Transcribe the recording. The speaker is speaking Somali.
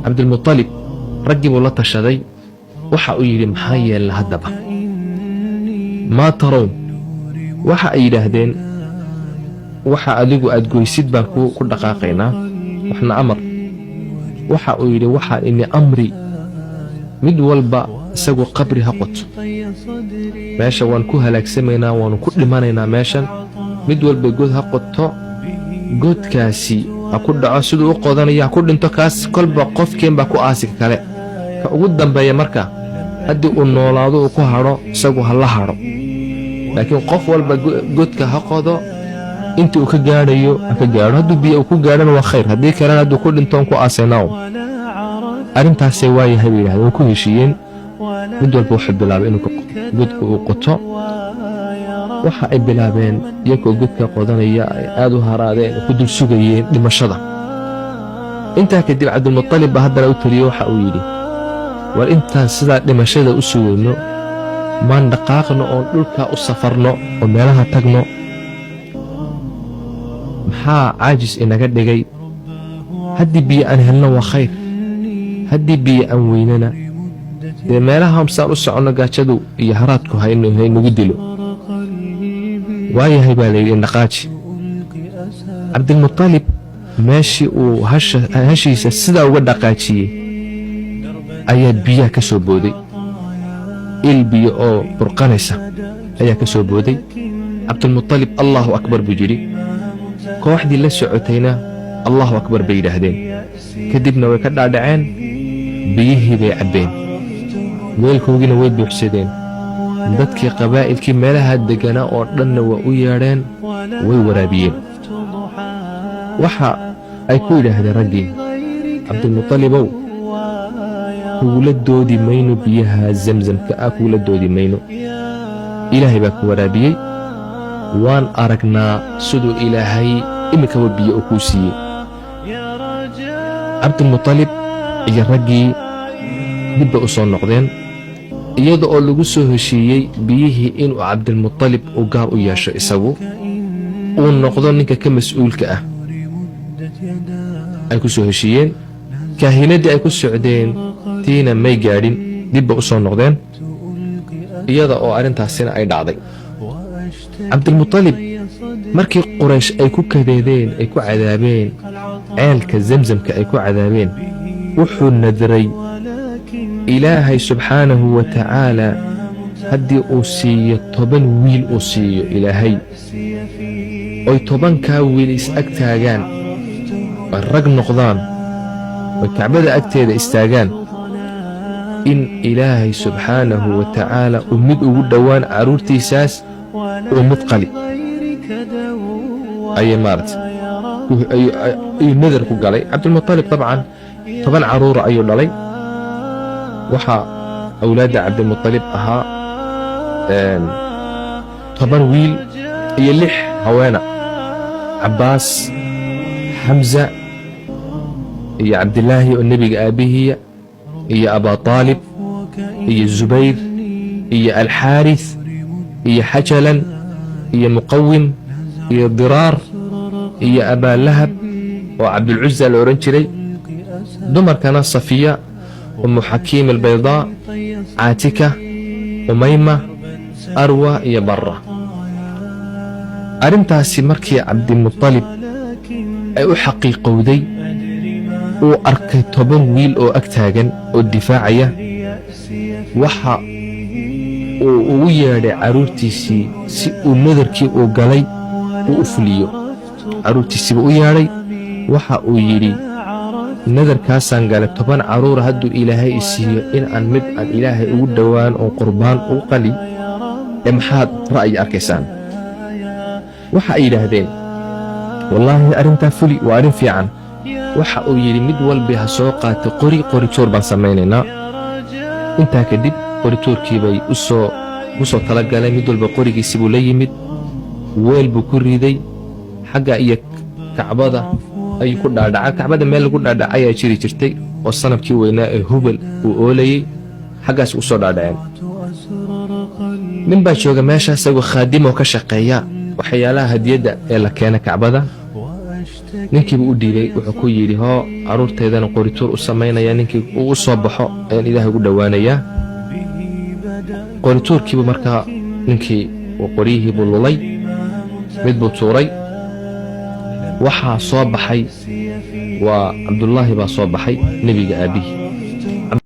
Cabdilmutalib raggii buu la tashaday. Waxa uu yidhi, "Maxaa yeella haddaba? Maa tarown?" Waxa ay yidhaahdeen, "Waxa adigu aad goysid baan ku dhaqaaqaynaa, waxna amar." Waxa uu yidhi, "Waxaa ini amri, mid walba isagu qabri ha qoto. Meesha waan ku halaagsamaynaa, waannu ku dhimanaynaa meeshan. Mid walba god ha qoto, godkaasi ha ku dhaco. Siduu u qodanaya ha ku dhinto kaas. Kolba qofkeen baa ku aasika kale ka ugu dambeeya. Marka haddii uu noolaado, uu ku hadho, isagu ha la hadho. Laakiin qof walba godka ha qodo, inta uu ka gaadhayo ha ka gaadho. Hadduu biyo uu ku gaadhona waa khayr, haddii kalena hadduu ku dhintoon ku aasaynaa." Arrintaasay waayahay bay yidhahdeen, way ku heshiiyeen. Mid walba wuxuu bilaabay inuu godka uu qoto. Waxa ay bilaabeen iyagoo godka qodanaya, ay aad u haraadeen, ku dul sugayeen dhimashada. Intaa kadib Cabdilmutalib baa haddana u taliyo. Waxa uu yidhi, "War intaan sidaa dhimashada u sugayno, maan dhaqaaqno oon dhulkaa u safarno oo meelaha tagno? Maxaa caajis inaga dhigay? Haddii biyo aan helno waa khayr, haddii biyo aan weynana dee meelaha saan u soconno gaajadu iyo haraadku haynagu dilo." "Waayahay," baa layidhi, "indhaqaaji." Cabdilmutalib meeshii uu hashiisa sidaa uga dhaqaajiyey ayaa biyaha ka soo booday. Il biyo oo burqanaysa ayaa ka soo booday. Cabdilmutalib "Allahu akbar" buu yidhi. Kooxdii la socotayna "Allahu akbar" bay yidhaahdeen. Kadibna way ka dhaadhaceen, biyihii bay cabbeen, weelkoogiina way buuxsadeen. Dadkii qabaa'ilkii meelaha degganaa oo dhanna waa u yeedheen, way waraabiyeen. Waxa ay ku yidhaahdeen raggii, "Cabdilmutalibow, kugula doodi mayno biyaha Zamzamka ah, kugula doodi mayno. Ilaahay baa ku waraabiyey, waan aragnaa siduu Ilaahay iminkaba biyo uu kuu siiyey." Cabdilmutalib iyo raggii dib bay u soo noqdeen, iyada oo lagu soo heshiiyey biyihii inuu Cabdilmutalib uu gaar u yeesho, isagu uu noqdo ninka ka mas-uulka ah ay ku soo heshiiyeen. Kaahinadii ay ku socdeen tiina may gaadhin, dib bay u soo noqdeen iyada oo arrintaasina ay dhacday. Cabdilmutalib markii Quraysh ay ku kadeedeen, ay ku cadaabeen ceelka Zamzamka ay ku cadaabeen, wuxuu nadray Ilaahay subxaanahu wa tacaala haddii uu siiyo 10 wiil, uu siiyo Ilaahay, oy 10-kaa wiil is ag taagaan, oy rag noqdaan, oy Kacbada agteeda istaagaan, in Ilaahay subxaanahu wa tacaala uu mid ugu dhowaan carruurtiisaas uu mid qali ayay maarata ayuu nadar ku galay Cabdilmutalib. Dabcan 10 carruura ayuu dhalay. Waxaa awlaadda Cabdilmutalib ahaa 10 wiil iyo lix haweena: Cabbaas, Xamza iyo Cabdilaahi oo nebiga aabbihiya, iyo Abaa Taalib, iyo Zubayr, iyo Alxaaris, iyo Xajalan, iyo Muqawim, iyo Diraar, iyo Abaalahab oo Cabdulcuza la odhan jiray. Dumarkana Safiya, Umu Xakiim Albaydaa, Caatika, Umayma, Arwa iyo Barra. Arrintaasi markii Cabdimutalib ay u xaqiiqowday, uu arkay 10 wiil oo ag taagan oo difaacaya, waxa uu ugu yeedhay carruurtiisii si uu nadarkii uu galay uu u fuliyo. Carruurtiisiibuu u yeedhay. Waxa uu yidhi, "Nadarkaasaan galay, 10 carruura hadduu Ilaahay i siiyo, in aan mid aan Ilaahay ugu dhowaan oon qurbaan ugu qali ee maxaad ra'yi arkaysaan?" Waxa ay yidhaahdeen, "Wallaahi arrintaa fuli, waa arrin fiican." Waxa uu yidhi, "Mid walbi ha soo qaatay qori, qorituur baan samaynaynaa." Intaa kadib qorituurkii bay usoo ku soo talagaleen. Mid walba qorigiisii buu la yimid, weel buu ku riday, xagga iyo Kacbada ayuu ku dhaadhacay. Kacbada meel lagu dhaadhac ayaa jiri jirtay oo sanabkii weynaa ee Hubal uu oolayey. Xaggaas u soo dhaadhaceen. Nin baa jooga meesha, isagoo khaadimoo ka shaqeeya waxyaalaha hadiyadda ee la keena Kacbada. Ninkiibuu u dhiibay. Wuxuu ku yidhi: "Hoo, carruurteydana qorituur u samaynaya, ninkii uu u soo baxo ayaan Ilaahay ugu dhowaanayaa." Qorituurkiibu markaa ninkii qoryihiibuu lulay, mid buu tuuray. Waxaa soo baxay waa Cabdullaahi baa soo baxay, nebiga aabbihii.